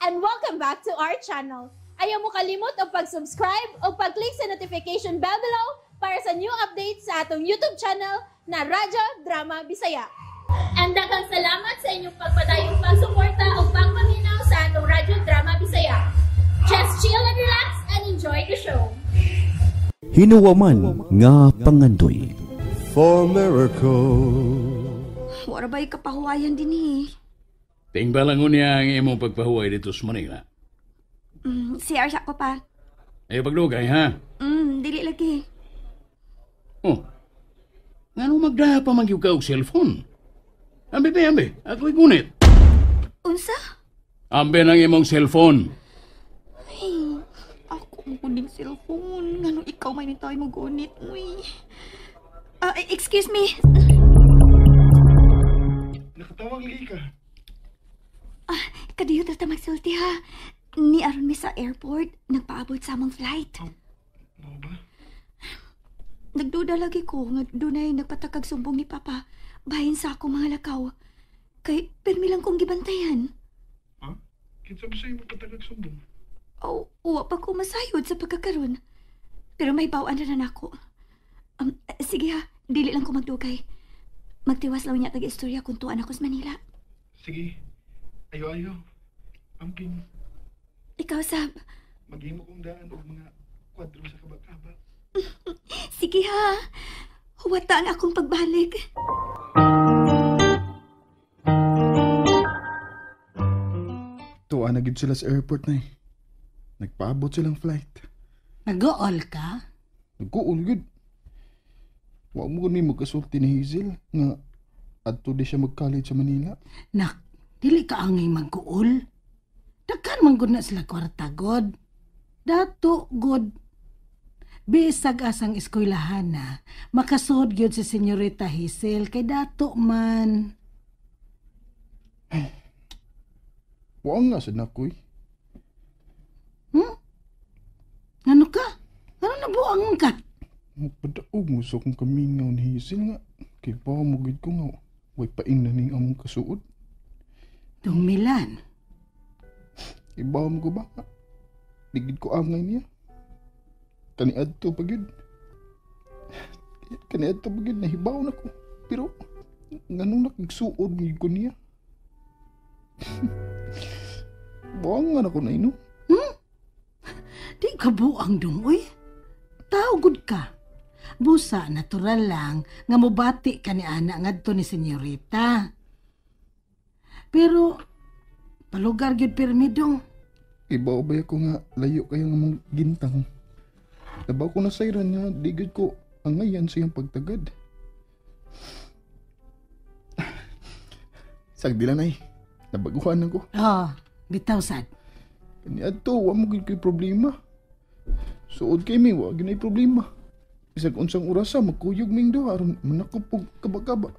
And welcome back to our channel. Ayaw mo kalimot og pag-subscribe o pag-click sa notification bell below para sa new updates sa atong YouTube channel na Radyo Drama Bisaya. And daghang salamat sa inyong pagpadayong pagsuporta o pagpaminaw sa atong Radyo Drama Bisaya. Just chill and relax and enjoy the show. Hinuwaman nga pangandoy. For miracles. Wala ba'y kapahuwayan din eh. Tingbalangon niya ang imong pagpahuway dito sa Manila. CR siya ko pa. Ayaw pagdugay, ha? Dili lagi. Oh. Ngano magdaha pa man gyud ka og cellphone? Ambi, be, ambi. Ako'y gunit. Unsa? Ambi ng imong cellphone. Ay, ako mo kuning cellphone. Ngano ikaw may nitay mo gunit, uy. Ah, excuse me. Nakatawag lagi ka. Ah, kadiyo ta magsulti ha. Ni aron mi sa airport, nagpaabot sa among flight. Mao ba? Nagduda lagi ko nga dunay nagpatakag sumbong ni Papa bahin sa akong mga lakaw. Kay pirmi lang kong gibantayan. Ha? Kinsa ba sa'yo magpatagag sumbong? Oh, uwa pa ko masayod sa pagkakaron. Pero may bawaan na nako. Sige ha, dili lang ko magdugay. Magtiwas lang niya tag-istorya kung tuan ako sa Manila. Sige. Ayo-ayo. Amping, Ikaw, Sab. maghimo kong daan og mga kwadro sa kabakaba. Sige ha. Huwata ang akong pagbalik. Tuwa na gid sila sa airport na eh. Nagpaabot silang flight. Nag-ool ka? Nag-uul gid. Wa mo ni magkasulti ni Hazel nga adto di siya mag-college sa Manila. Nak, dili ka angay mag-uol. Daghan man gud na sila kwarta god. Dato god. Bisag asang eskwelahan na, makasuod gyud si Senyorita Hazel kay dato man. Wa nga sad nako eh. Ano ka? Ano nabuang ka? Magpadaog mo sa akong kamingaw ni Hazel nga. Kay pa mo gid ko nga way paing na ning among kasuod. Dumilan. Ibaw mo ko ba? Digid ko angay niya. Kaniadto pa gyud. Kaniadto pa gyud nahibaw na ko. Pero nganong nakigsuod gyud ko niya? Buang nga na ko na ino. Di ka buang dong, uy. Tao gud ka. Busa, natural lang nga mobati ka ni ana ngadto ni Senyorita. Pero palugar gyud pirmi dong. Ibaw ba ko nga layo kayo nga mong gintang. Nabaw ko na sayran nga di gyud ko angayan sa iyang pagtagad. Sagdi lang ay. Nabaguhan na ko. Oh, bitaw sad. Kaniadto, wa mo gyud ko'y problema. Suod kay mi, wa gyud problema. Bisag unsang orasa magkuyog ming duha aron manakop og kaba-kaba.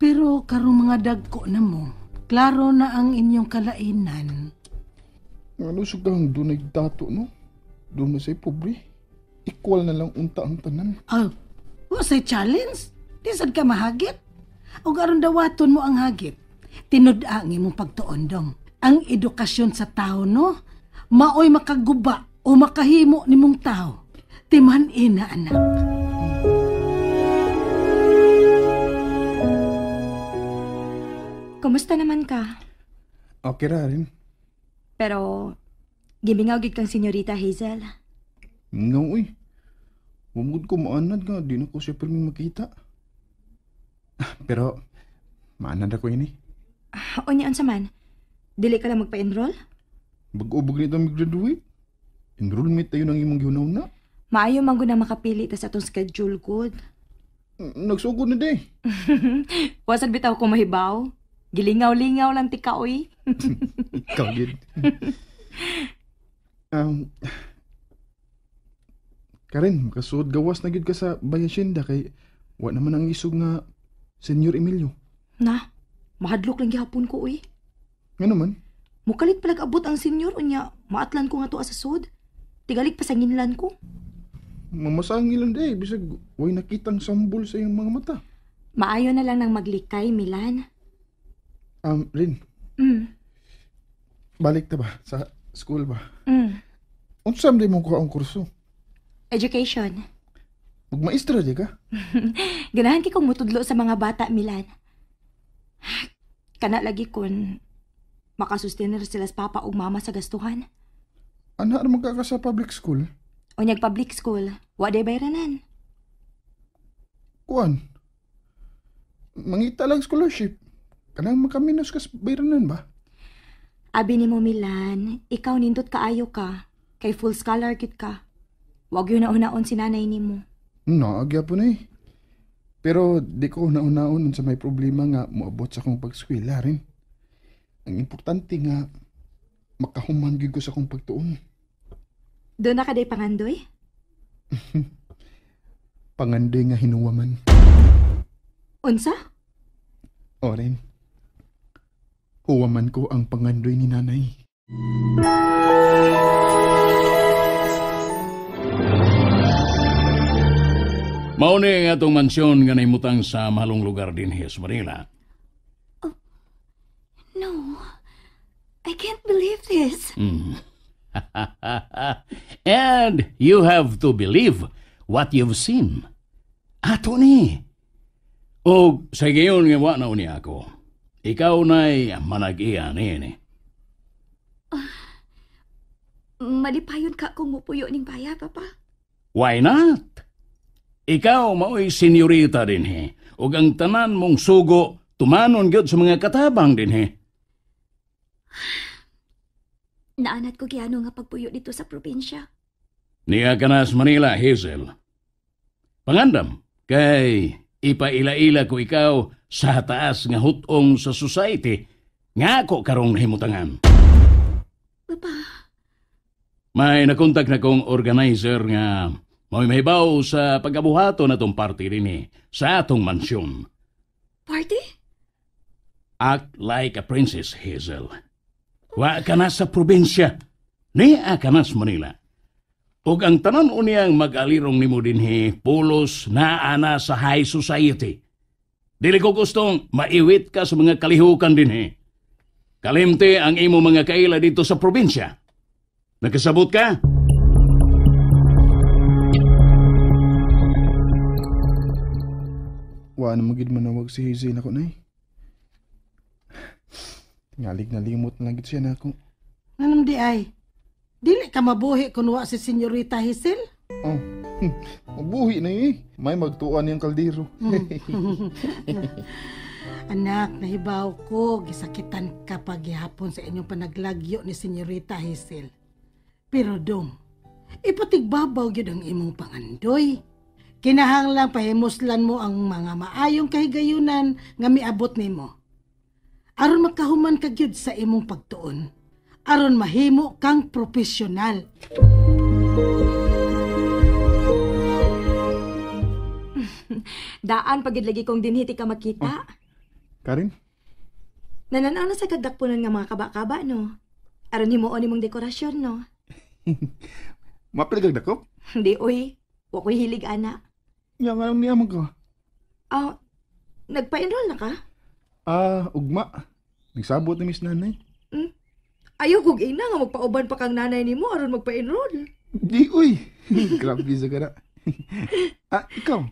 Pero karong mga dagko na mo, klaro na ang inyong kalainan. Ano sa kang dunay dato no? Doon na sa'y pobre. Equal na lang unta ang tanan. Oh, wa say challenge. Di sad ka mahagit. Og aron dawaton mo ang hagit. Tinud ang imong pagtuon dong. Ang edukasyon sa tao no, maoy makaguba o makahimo nimong tao. Timan ina anak. Kumusta naman ka? Okay ra rin. Pero, gimingaw gid kang Senyorita Hazel. Ngaw uy. Wamud ko maanad nga, di na ko siya pirming makita. Pero, maanad ako ini. Unya unsa man? Dili ka lang magpa-enroll? Bag-ubog nito mag-graduate. Enrollment tayo ng imong gihunaw na. Maayo man gud na makapili ta sa atong schedule good. Nagsugod na day. Wasad bitaw ko mahibaw. Gilingaw-lingaw lang tika oy. Ikaw gid. Karen, makasuod gawas na gid ka sa Bayasyenda kay wa naman ang isog nga Senyor Emilio. Na, mahadlok lang gihapon ko oy. Nga naman? Mukalit palag abot ang senyor unya, maatlan ko nga to sa sud. Tigalik pa sa nginlan ko. Mamasangil lang day, bisag way nakitang sambol sa iyang mga mata. Maayo na lang nang maglikay, Milan. Rin. Balik ta ba? Sa school ba? Mm. Unsa man mo kuha ang kurso? Education. Magmaestra di ka? Ganahan kay kong mutudlo sa mga bata, Milan. Kana lagi kun makasustener sila sa papa ug mama sa gastuhan. Ana ra man ka sa public school? Unyag public school, wa day bayranan. Kuan. Mangita lang scholarship. Kanang makaminos ka sa bayranan ba? Abi nimo Milan, ikaw nindot kaayo ka. Kay full scholar gid ka. Wag yun na-unaon si nanay nimo. Naagya po na eh. Pero di ko nauna-unon sa may problema nga moabot sa akong pag-eskwela rin. Ang importante nga makahuman gyud ko sa akong pagtuon. Doon na ka day pangandoy? Pangandoy nga hinuwaman. Unsa? Oren. Huwaman ko ang pangandoy ni nanay. Mao ni ang atong mansyon nga nahimutang sa mahalong lugar dinhi sa Manila. Oh, no. I can't believe this. Mm. And you have to believe what you've seen. Ato ni. O sa gayon nga wa na uni ako. Ikaw na'y manag-iya niini. Malipayon ka kung mupuyo ning baya, Papa. Why not? Ikaw mao'y senyorita dinhi. Ug ang tanan mong sugo tumanon gyud sa mga katabang dinhi. Naanat ko giyano nga pagpuyo dito sa probinsya. Niya ka na sa Manila, Hazel. Pangandam, kay ipaila-ila ko ikaw sa taas nga hutong sa society nga ako karong nahimutangan. Papa. May nakontak na kong organizer nga may mahibaw sa pagkabuhato na tong party rin sa atong mansyon. Party? Act like a princess, Hazel. Wa ka na sa probinsya. Niya ka na sa Manila. Ug ang tanan unyang mag-alirong nimo dinhi pulos naa na sa high society. Dili ko gustong maiwit ka sa mga kalihukan dinhi. Kalimte ang imo mga kaila dito sa probinsya. Nakasabot ka? Wa na magid manawag si Hazel ako, nay. Tingalig na limot na lang gid siya na ako. Anong di ay? Dili ka mabuhi kung wa si Senyorita Hazel? Oh, mabuhi na eh. May magtuan niyang kaldero. Anak, nahibaw ko, gisakitan ka paghihapon sa inyong panaglagyo ni Senyorita Hazel. Pero dong, ipatigbabaw gyud ang imong pangandoy. Kinahanglang pahimuslan mo ang mga maayong kahigayunan nga miabot nimo. Aron makahuman ka gyud sa imong pagtuon. Aron mahimo kang profesional. Daan pagid lagi kong dinhi ti ka makita. Oh, Karin? Nananaw na sa kagdakpunan nga mga kaba-kaba, no? Aron himuon nimong dekorasyon, no? Mapil kag dakop? Hindi, uy. Wa ko'y hilig, ana. Nga nga lang niya man ka. Ah, nagpa-enroll na ka? Ah, ugma. Nagsabot ni Miss Nanay. Hmm? Ayaw kog ina nga magpauban pa kang nanay nimo aron magpa-enroll. Di, uy. Grabe sa kana. Ah, ikaw?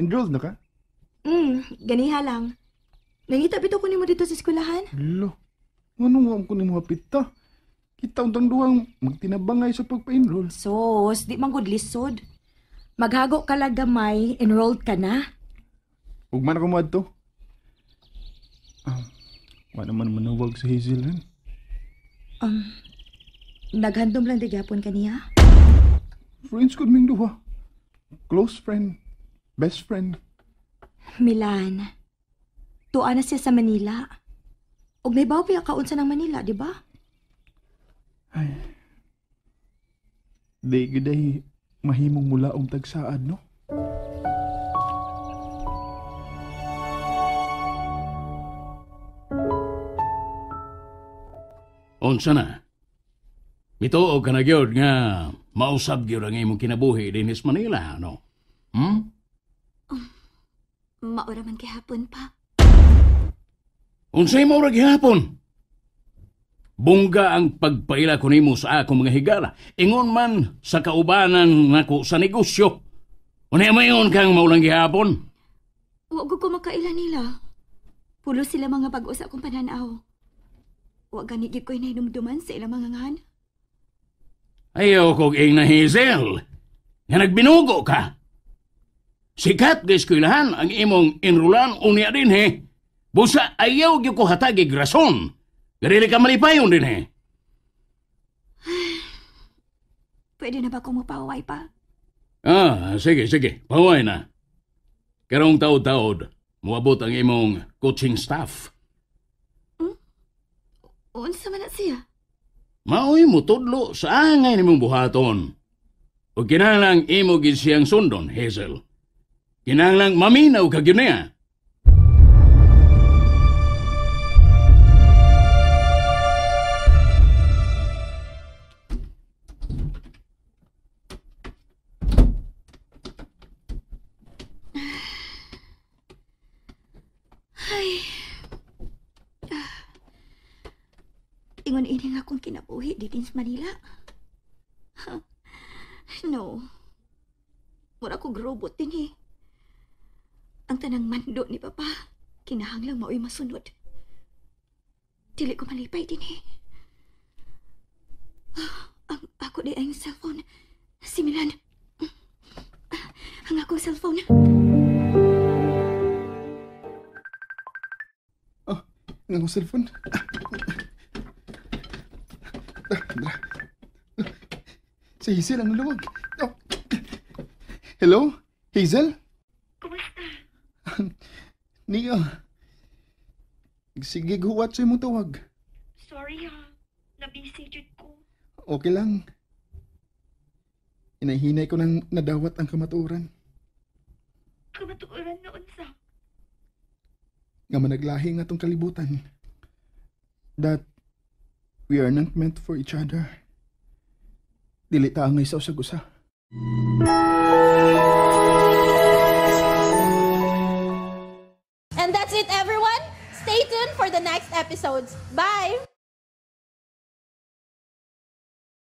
Enrolled na ka? Ganiha lang. Nangita bitaw ko nimo dito sa eskwelahan. Lo, ano nga ko nimo hapit ta? Kita untang duhang magtinabangay sa pagpa-enroll. Sos, di man gud lisod. Maghago ka lang gamay, enrolled ka na. Ugma na ko mo adto. Wala naman manawag sa Hazel. Eh? Naghandom lang di gyapon kaniya. Friends ko ming duha. Close friend. Best friend. Milan, tuwa na siya sa Manila. Og may baw pa kaunsa ng Manila, di ba? Ay. Di giday mahimong mula og tagsaad, no? Unsa na? Mituo ka na gyud nga mausab gyud ang imong kinabuhi dinhi sa Manila, no? Hmm? Maura man gihapon pa. Unsay maura gihapon? Bungga ang pagpaila ko nimo sa akong mga higala. Ingon man sa kaubanan nako sa negosyo. Unya mayon kang maulang gihapon. Wa ko makaila nila. Pulo sila mga bag-o sa akong pananaw. Wa gani gyud ko'y nahinumduman sa ilang mga ngahan. Ayaw kog ing na Hazel. Nga nagbinugo ka. Sikat ga eskwelahan ang imong enrolan unya dinhi. Busa ayaw gyud ko hatagig rason. Dili ka malipayon dinhi. Pwede na ba kong mapaway pa? Ah, sige, sige. Paway na. Karong taod-taod, muabot ang imong coaching staff. Unsa man na siya? Maoy mutudlo sa angay nimong buhaton. Ug kinahanglang imo gid siyang sundon, Hazel. Kinahanglang maminaw ka gyud niya. Ay. Ingon ini nga akong kinabuhi dito sa Manila. Huh. No. Mura kog robot din eh. Ang tanang mando ni Papa, kinahanglang mao'y masunod. Dili ko malipay din eh. Ang ako di ang cellphone. Si Milan. Ang akong cellphone. Oh, ang akong cellphone. Si Hazel ang nalawag. Oh. Hello? Hazel? Kumusta? Nia. Sige, guwat sa imong tawag. Sorry ha. Nabisi jud ko. Okay lang. Inahinay ko nang nadawat ang kamatuoran. Kamatuoran noon sa? Nga managlahi nga tong kalibutan. That we are not meant for each other. Dili ta angay sa usag-usa. And that's it, everyone. Stay tuned for the next episodes. Bye!